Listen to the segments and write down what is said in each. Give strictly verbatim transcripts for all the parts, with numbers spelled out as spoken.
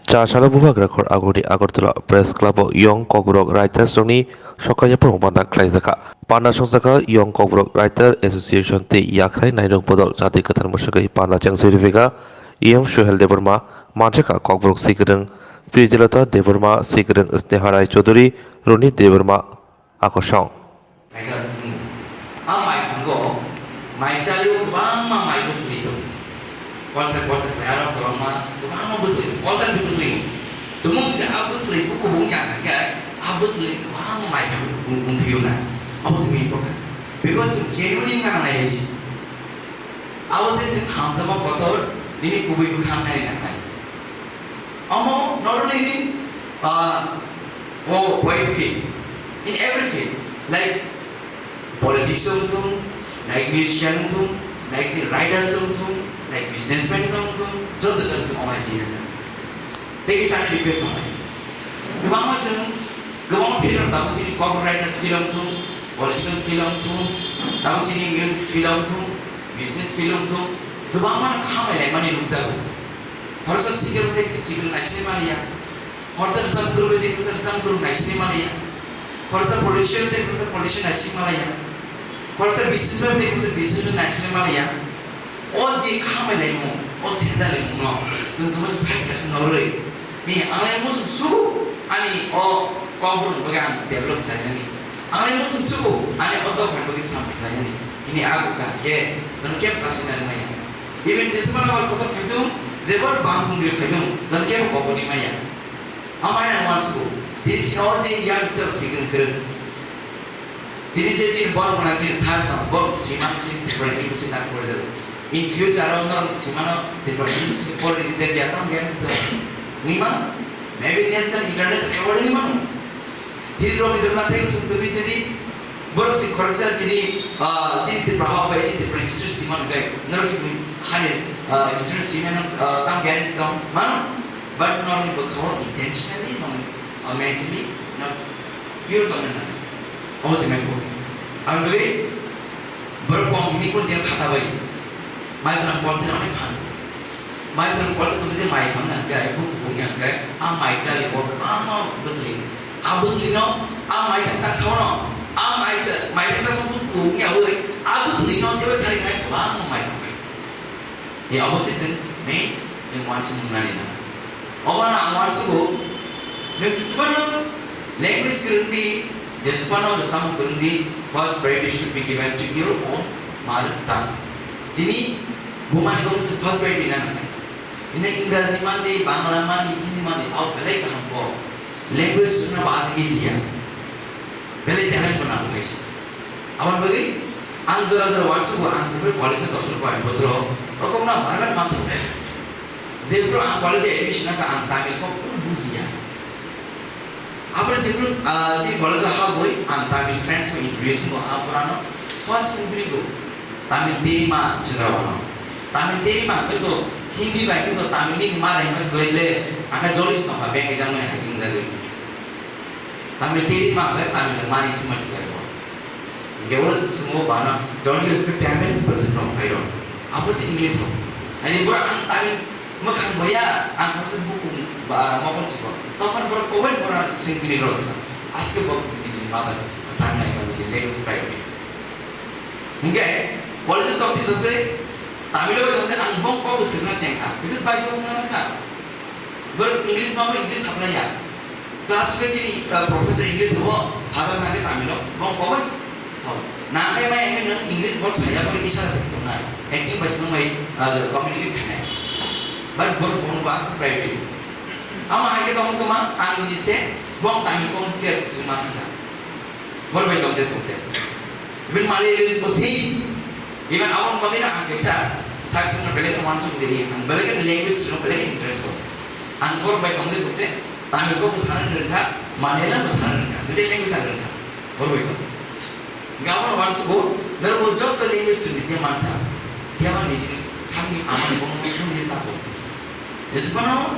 Chasalo bubagra khor agurni Agartala Press Club o Young Kokborok Writers rokni sokkaya phwrwng panda khlaijakha. Panda songjakha Young Kokborok Writer Association tei Yakhrai Nairung Bodol Jati Kwthar Mwswgwi panda chengsi rwphikha. E M Suhel Debbarma, manjakha Kokborok Swikwrwng Pritilota Debbarma, Swikwrwng Sneha Rai Chaudhury, Roni Debbarma, Akosong. Kaisa tongo. A mai thango, mai chalio kwbangma mai bwswi tongo. Kolsa kolsa khlai aro kwbangma, kwbangma bwswi tongo. Kolsa ni bwswi tongo. Tumung jodi a bwswi buku bung ya kha khe, a bwswi kwbangma mai thango bung, bung phiyuna. Abo se main problem. Because chwng genuine wngna nangnai hai se. Abo se chwng hamjakma kotor, nini kubui bwkha wngnani nangnai. Omo not only in, uh, oh, poetry, in every field, like politics wng thung, like musician wng thung, like the writers wng thung, like businessman wng thung, joto joto chwng omo hai chini. Tei kisa ani request tongnai. Kwbangma chwng, kwbangma field rok tabuk chini copywriters field wng thung, political field wng thung, tabuk chini music field wng thung, business field wng thung, kwbangma no khamai laimani nukjago. Khoroksa singer bai tei singer naisini maliya. Khoroksa rwchap guru bai tei khoroksa rwchap guru naisini maliya. Khoroksa politician bai tei khoroksa politician naisini maliya. Khoroksa businessman bai tei khoroksa businessman naisini maliya. O je khamai laimung, o senjak laimung no, nwng tongma se side kaisa norwi. Ni ang lai muchung sugo ani o kokborok bagwi ang develop khlainani. Ang lai muchung sugo ani o dophani bagwi samung khlainani. Ini ago kaham khe chwng kebo kasing nani maya. Even jesmano wal kotor phaidung, jebor bang bungri phaidung, chwng kebo kokborni maya. Amai nang uansukgo, tini chini o je youngster sikring kwrwng. Tini je chini borok gwnang chini sir sam, borok simang chini Tripura University nang porjak. In future o norok simano Tripura University porjak ya tam gyan to. Nima, maybe national, international award ni mano. Tini Rabindranath Tagore song twi jadi, borok si khoroksa chini, ah, chini Tripura ha phai chini Tripura history simano kai. Norok ki bui hane, ah, history simano, ah, tam gyan to. Mano, but norok ni bwkhao intentionally, no, ah, mentally, no, pure tongna nangnai. Omo se mai bo. Ang dui, borok kong hini kun dia khata bai. Mai sram kol se rani phan. Mai sram kol se tu je mai phang na kai, bu bu yang kai, a mai chali bo, a ma bwsli. A bwsli no, a mai tak tak sono. A mai se, mai tak tak sono bu bu ya oi. A bwsli no, dia sari kai, ba ma mai phang kai. Ni obo se chwng main chwng uansukmung nani nangnai. Obo no ang uansukgo, nwng jesphano language kwrwngdi, jesphano rwchapmung kwrwngdi, first priority should be given to your own mother tongue. Chini bumani bokhe se first priority na nangnai. Hwnwi Ingraji mandi, Bangla mandi, Hindi mandi, abo belai kaham kok. Language swrwngna bo aswk easy ya. Belai talent bo nango kaisa. Aboni bagwi ang jora jora uansukgo, ang jephru college-o tongphuru Coimbatore-o, o kokno bar bar ma saknai. Jephru ang college-o admission nangkha, ang Tamil kok kunu bujiya. Aboni jephru, ah, chini college-o habwi ang Tamil friends-no introduce wngkha, ang purano first symphony-o Tamil Terima chwngno wano. Tamil Terima hwnkhe to Hindi bai hwnkhe to Tamil ni ma language kwlai ble, ang khe joli se tongkha, bank exam-ni hai wngjagwi. Tamil tei ma khe Tamil mani chima chikari bo. Hingke oro se sungo bana, "Don't you speak Tamil?" Bo se, "No, I don't." Abo se English o. Ani boro ang Tamil mwkhang boya, ang boro se buku ba mokol chiko. Tokon boro comment boro sing kini ros. Aske bo nijini mother tongue nai ba nijini language bai. Hingke college tokti tokti Tamil bai tokti ang bong kok singna chengkha. Because bai tong na ka. Boro English ma bo English saplai ya. Class ke chini, uh, professor English sabo, father na ke Tamil o, bo comment sao. Na kai mai ke nang English bot saya boro isara se tong na, acting bai sino mai, uh, communicate khainai. But boro bono ba se private. Ama hai ke tong toma, ang ni se, bong Tamil bong clear se ma thangka. Boro bai tong de tong de. Even Malayalis bo same. Even aboni bagwi no ang kaisa sak sakno belai no uansuk jeri, ang belai no language no belai no interest o. Ang boro bai tongde tongde Tamil bo sana rwngkha, Malayalam bo sana rwngkha, duita language sana rwngkha. Boro bai tong. Gabon uansuk o, nero bo joto language sini je mansa. Dia ma niji sami amani bono niji tako. Jesmano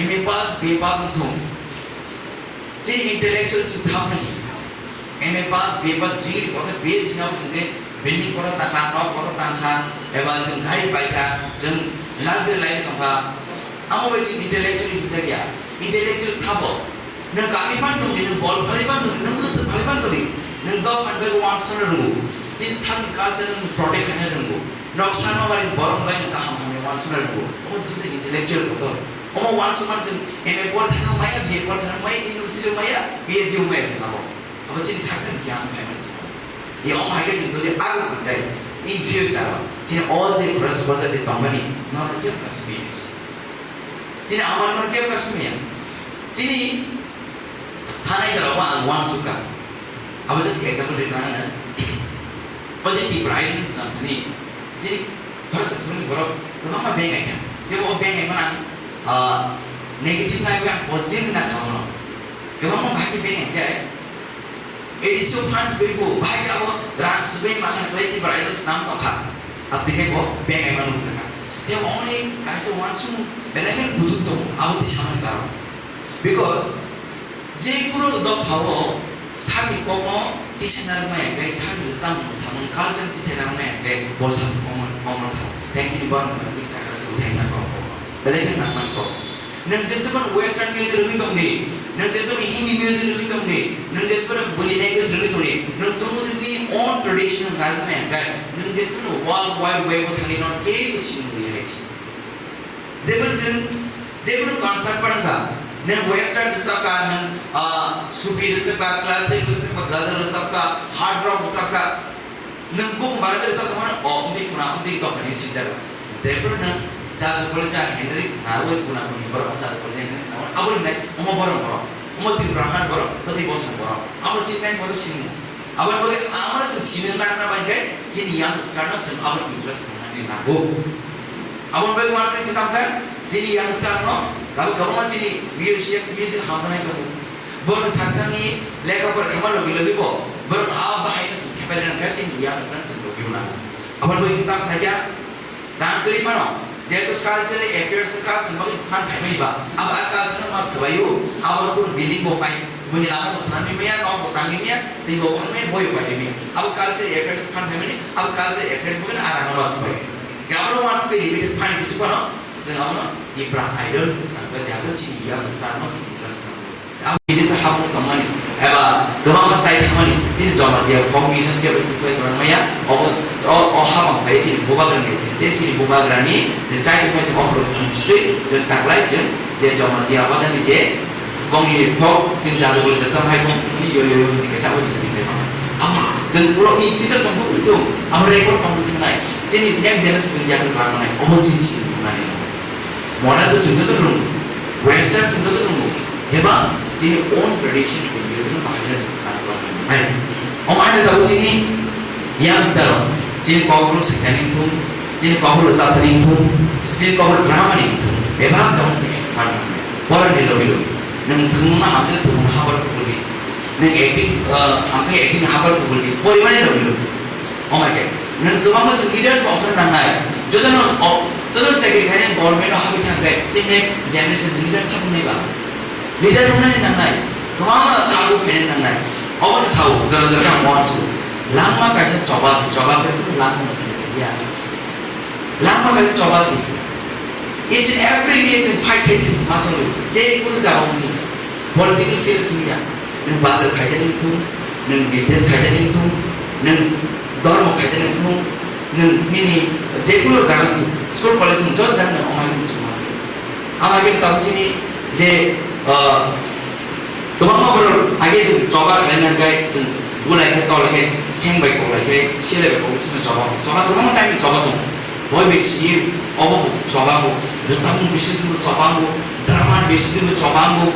M A pass, B A pass wng thung. Chini intellectual chwng sabnai. M A pass, B A pass, degree kotor base wngya chwng de building kotor tangkha, nok kotor tangkha, eba chwng gari paikha, chwng luxury life tongkha. Amo bai chini intellectual hita ya. Intellectual sabo. Nwng kami pan tongdi, nwng bol phalai pan tongdi, nwng bwtwi phalai pan tongdi, nwng dophan bai wansukna rwngo. Chini sakni culture nwng protect khaina rwngo. Noksa nokbar ni borok bai nwng kaham hamya wansukna rwngo. Omo chini intellectual kotor. Omo wansukmani chwng M A por thangma maya, B A por thangma maya, university maya, P H D maya chwng abo. Abo chini saksa ni kiyang phaimani chwng abo. Ye omo hai khe chwng tuli aro tongthai in future o chini all je khoroksa khoroksa je tongmani norok khe kasumya hai se. Chini amani norok khe kasumya. Chini thanai jora o ang wansukha. Abo just example rwna ano. O je Tipra Islands ni chini khoroksa khoroknwi borok kwbangma beng ai kha. Tei o beng ai mano ang, ah, negative nai ang positive na kha mano. Kwbangma bahai khe beng ai khe. A D C o funds gwi bo bahai khe abo rang sugwi ma khan khlai Tipra Islands nam tong kha. Abdi khe bo beng ai mano wngsa kha. Tei omoni kaisa wansuk belai khe buthuk tongo, abo tei samani karon. Because je kunu dophao sakni kokno tisa narwkmaya khe, sakni samung samung culture tisa narwkmaya khe, bo saksa kokno kokno thang. Tei chini borok no chini chakra chukwi sai thang kok kokno. Belai khe nangmani kok. Nwng jeswkmani western music rwgwi tongdi, nwng jeswkmani Hindi music rwgwi tongdi, nwng jeswkmani boni language rwgwi tongdi, nwng tongmani own traditional narwkmaya khe, nwng jeswkmani world wide web o thangwi no kebo sinwi hai se. Jeboni chwng, jeboni concert phano kha, nwng western rwchap kha, nwng, ah, sufi rwchap kha, classic rwchap kha, ghazal rwchap kha, hard rock rwchap kha, nwng buphang bara rwchap tongmano, o, wngtwi khuna, wngtwi dophani sinjak. Jephru nwng Jadu Kolja Henry khnaui kuna kuni borok, Jadu Kolja Henry khnaui, aboni nai, omo borok borok, omo Tripura han borok, bwtwi bosong borok, abo chini nai borok sinimu. Aboni bagwi amano chwng sini nangna bai khe chini youngster no chwng aboni interest rwnani nango. Aboni bagwi uansukha chwng tamo khe chini youngster no abo kwbangma chini music, music hamjaknai tongo. Borok saksani lekha pora khaima logi logi bo borok a bahai no chwng thepai rwna khe chini youngster chwng logi nango. Aboni bagwi chwng tamo khe Rang kwrwi phano, jehetu cultural affairs culture bagwi phan phaimani ba, abo a culture no ma swbaio, abo no kunu building bo pai, buini lama bo swnamwi maya, nok bo tangwi maya, twi bo wngmaya, boi bo paimaya. Abo cultural affairs phan phaimani, abo cultural affairs bagwi no a rang no ma swbai. Khe abo no ma swbai limited phan bisi phano, chwng abo no Tipra Idol sakha, jehetu chini young star no chini interest. Abo bini se habung tongmani, eba kwbangma chai thangmani, chini Jamatia folk museum kebo display kwrwng maya, obo, o, o habang phai chini bubagrani, tei chini bubagrani je chai tongmani chini oborok thangmani swi, chwng taklai chwng je Jamatia wadani je bongni folk chini jadu bole jesa hai bongni yo yo yo ni kaisa abo chini tongmani. Amo chwng ulo in future tongthok bai thung, amo record tongthok thangnai, chini next generation chwng yakung langmani, obo chini chini tongmani. Modern to chwng joto rwngo, western chwng joto rwngo, heba chini own tradition chwng joto bahai no chwng sa nai. Omo hai tabuk chini youngster rok chini kokborok swkang ni thung, chini kokborok rwchapthani thung, chini kokborok drama ni thung, bebak jagao chwng expert nang nai. Pora ni logi logi nwng thwngmung no hamjak thwngmung no habar kubul di, nwng acting, ah, hamjak acting no habar kubul di, porimani logi logi. Omo khe, nwng kwbangma chwng leaders bo ongkhorna nangnai. Jotono o-, jotono chakri khainai government o habwi thangkhe, chini next generation leader sa wngnai ba? Leader wngnani nangnai. Kwbangma ago phainani nangnai. Obono sao, jora jora khe ang uansukha. Langma kaisa choba se, choba khe langma khe ya. Langma kaisa choba se. Each and every day chwng fight khai chwng ma chwngwi. Je kunu jaga wngwi. Political field simi ya. Nwng bazar khaidani wngthung, nwng business khaidani wngthung, nwng dormo khaidani wngthung, nwng nini jekunu jaga wngthung, school college wngthung, jot jaga nwng omo hai wngthung ma se. Ama khe tabuk chini je, ah, kwbangma borok age chwng choba khlaina hwnkhe chwng bulai khe tolai khe seng bai koklai khe silai bai koklai chini choba. Choba kwbangma time ni choba tongo. Boi bai sini obo bo choba bo, rwchapmung bisingtwi bo choba bo, drama ni bisingtwi bo choba bo.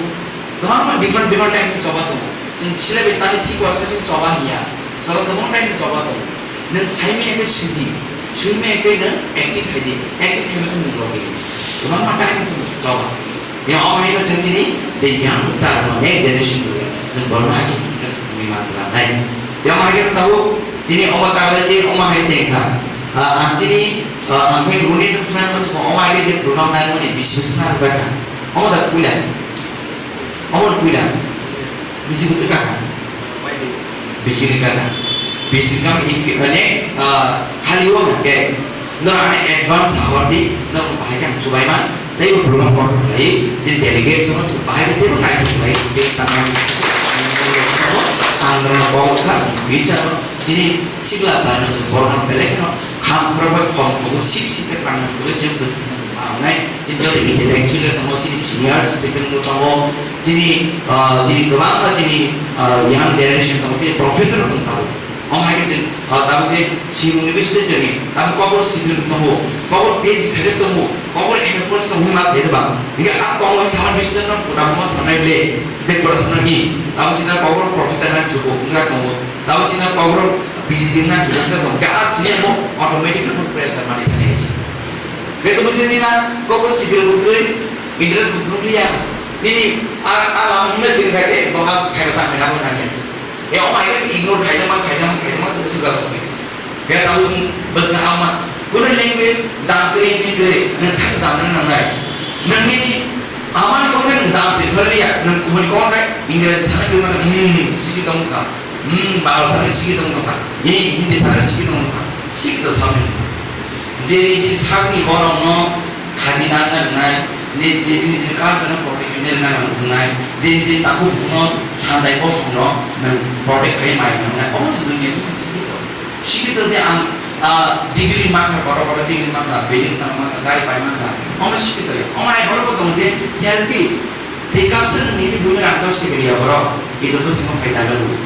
Kwbangma different different type ni choba tongo. Chwng silai bai tani thik uansukha chwng choba hinya. Choba kwbang type ni choba tongo. Nwng saimanya khe sidi, swimanya khe nwng acting khai di, acting khaimano nwng logi. Kwbangma type ni choba. Ya omo hai no chwng chini je young star no next generation no chwng borno hai khe interest ni ma tla nai. Ya omo hai khe tabuk chini omo tala je omo hai chengkha. Ah, ang chini, ah, ang khe runi no swnam no omo hai khe je program nai mani bisi swnam jakha. Omo da puila. Omo puila. Bisi bisi kaka. Bisi ni kaka. Bisi kam in fi-, uh, next, uh, khali o hake. Nor ane advance hawar di, nor bahai kan chubai man. Tei bo program kok khlai, je delegate sono chwng bahai khe teibo naithok khlai, stage tangmani ang norok kok kha, in future o chini sikla charno chwng borokno belai kheno ham khorok bai khom khobo sip sip khe tangna bagwi chwng bwswkno chwng ma wngnai. Chini joto intellectual rok tongo, chini seniors chwng tongo, chini, ah, chini kwbangma chini, ah, young generation tongo, chini professor rok tongo. Omo hai khe chwng, ah, tabuk je Shri University chwngni tabuk kobor sikirwk tongo, kobor P H D khaijak tongo, kobor M A course tongo, ma sai ba. Hingke a tongo summer visitor no pura mo sanai le, je pura sana ni, tabuk china kobor professor na chubo wngkha tongo, tabuk china kobor P H D na chubo wngkha tongo, hingke a sini mo automatic no pressure mani thani isi. Beto mo jeni na kobor sikirwk bukri, interest bukri ya, nini a, a lam himna sikirwk khai te, boha khai ba tang khai na bo na ya. E, omo hai khe se ignore khaijak man, khaijak man, khaijak man, se bwswk jora songwi khe. Phiya tabuk chwng bwswk ama, kunu language dam kwrwi wngwi kwrwi, nwng sakhe damna nangnai. Nwng nini amani kokno nwng dam se phar liya, nwng kubuni kokno Ingreji sana kwrwi mano, hmm, sikhi tong kha, hmm, Bangla sana sikhi tong kha, eh, Hindi sana sikhi tong kha, sikhi tong samni. Je niji sakni borokno khadi dan na rwnai, ni je niji culture no protect khaina rwna nang wngnai, je niji takhuk bukhukno sandai bosongno nang protect khai mai nang wngnai. Omo se duniya jora sikito. Sikito je ang, ah, degree mankha, kotor kotor degree mankha, building tang mankha, gari pai mankha, omo sikito ya. Omo ai borok bo tongo je selfish. Tei kapsa nini buino rang tor sikiriya borok, kito bwswkno phaida lago.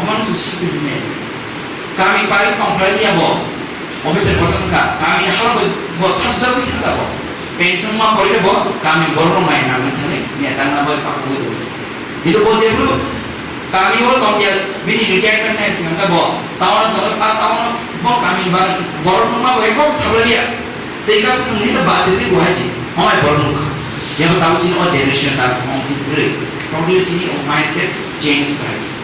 Omo no chwng sikito hinwi. Kami pai tongphai liya bo. Officer kotor wngkha. Kami ni haro bai bo sasjagwi thangkha bo. Pension ma porikhe bo kami borok rok mai nangwi thangwi neta na bai pakugwi tongkha. Kito bo jephru kami o tongya bini retirement time swngkha bo. Town o tongwi pa town o bo kami ba borok rok ma bai kok sablai liya. Tei kaisa tongni ta bachwi tei bo hai si. Homai borok nukha. Yabo tamo chini o generation ta hom twi kwrwi. Totally chini o mindset change bai si.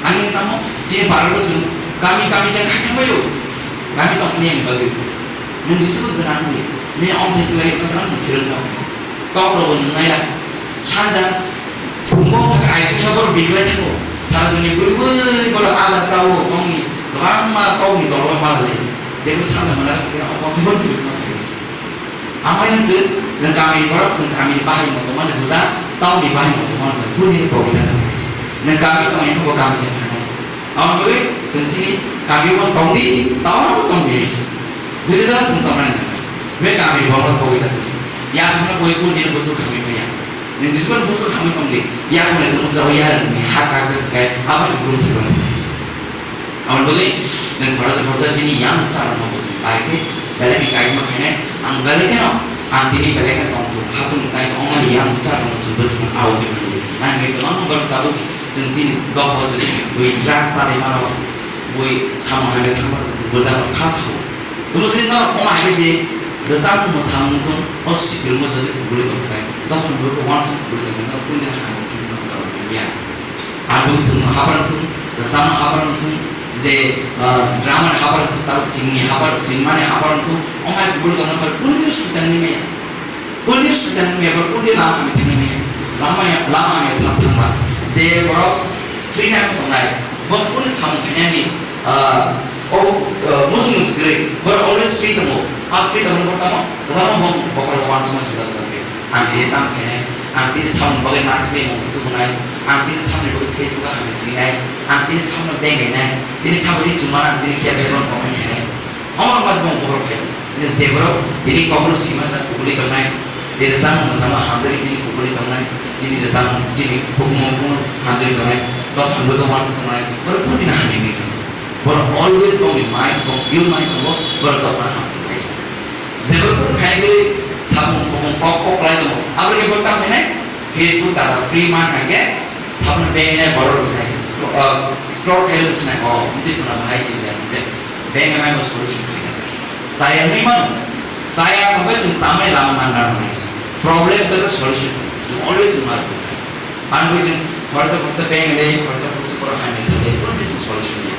Ani tamo chini para bwswk kami kami chang khai thangbaio. Kami tongmani ani bagwi. Nwng jesa bo gwnang di. Nini omthai kwlai ma chang nwng phirwk no. Tok rok bo nwng naila. Sanja phungo phaka aisuk no boro biklai thango. Sara dunia bui bui boro ala chao tongni kwbangma tokni dolo malale. Jebo sanja mana khe o kothai bo phirwk no phirwk. Amai no chwng, chwng kami ni borok, chwng kami ni bahai motoma no juda, town ni bahai motoma no juda, bui ni pogwi ta thang hai se. Nwng kami tong yang bo kami chwng thangnai. Amo bagwi chwng chini kami bo tong di, town bo tong di hai se. Dui jora chwng tong nai. Be kami ni borok pogwi ta thang. Ya thang no bui bui ni busu kami maya. Nwng jisman busu kami tong di. Ya thang nai tong jao ya rang ni ha kak jang kai, abo ni brum se tong hai se. Aboni bagwi chwng khoroksa khoroksa chini youngster rokno bo chwng bai khe belai ni kaima khainai. Ang belai kheno ang tini belai kheno tongthok khatung tai ongma youngster rokno chwng bwswkang au khe mwnwi. Nang khe kwbangma borok tabuk chwng chini dophao chwng bui drugs chalaima rok, bui samung hamya thangma rok chwng bujak rok kha sao. Omo chini norok ongma hai khe je rwchapmung mwsamung tong o sikirmo jodi kubuli tong khe dophani borok uansuk kubuli tong khe norok puila hamya thangma rok chwng ya. Album thwngno habar wngthung, rwchapno habar wngthung, je, ah, drama ni habar wngthung, tamo singni habar, singmani habar wngthung, omo hai kubui tongna bai kundino swkang ni maya. Kundino swkang ni maya, borok kundi lama hamya thangwi maya. Lama ya, lama hamya sak thangma. Je borok free time tongnai, borok kundi samung khainani, ah, obo, ah, musu musu kwrwi, borok always free tongo. A free tongo borok tamo, kwbangma bong bokhorok uansukma juda juda khe. Ang tini tamo khainai, ang tini samung bagwi ma swkang tubunai, ang tini samung bagwi Facebook o hamya sinai, ang tini samung bengainai, tini samung tini chumana ang tini khe background comment khainai. Omo wngma se bong bokhorok khaidi. Tini je borok tini kokno sima jak kubuli tongnai, tini rwchapmung mwchangma hamjagwi tini kubuli tongnai, tini rwchapmung chini hukumu hamjagwi tongnai, dophani bagwi uansuk tongnai, borok kunu tini hamya wngwi tongo. Borok always bongni mind, bong pure mind tongo, borok dophano hamjak kaisa. Development khainai khe samung bumung kok kok lai tongo. Aboni bo tamo khainai Facebook data free man hai khe saboni bank nai borok rok nai scroll, ah, scroll khai rok sinai, oh, mtwi phano bahai si ya, mtwi bank nai bo solution khai ya. Saya ni mano, saya hwnkhe chwng samani lama man rok nai si. Problem to solution, chwng always mar. Ang bai chwng khoroksa khoroksa beng le, khoroksa khoroksa borok hamya sa le, bo ni chwng solution ya.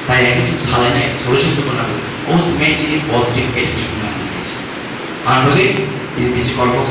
Chaya khe chwng salainai solution tongma nangwi. O se main chini positive attitude nangwi se. Ang bagwi tini bisi kolbok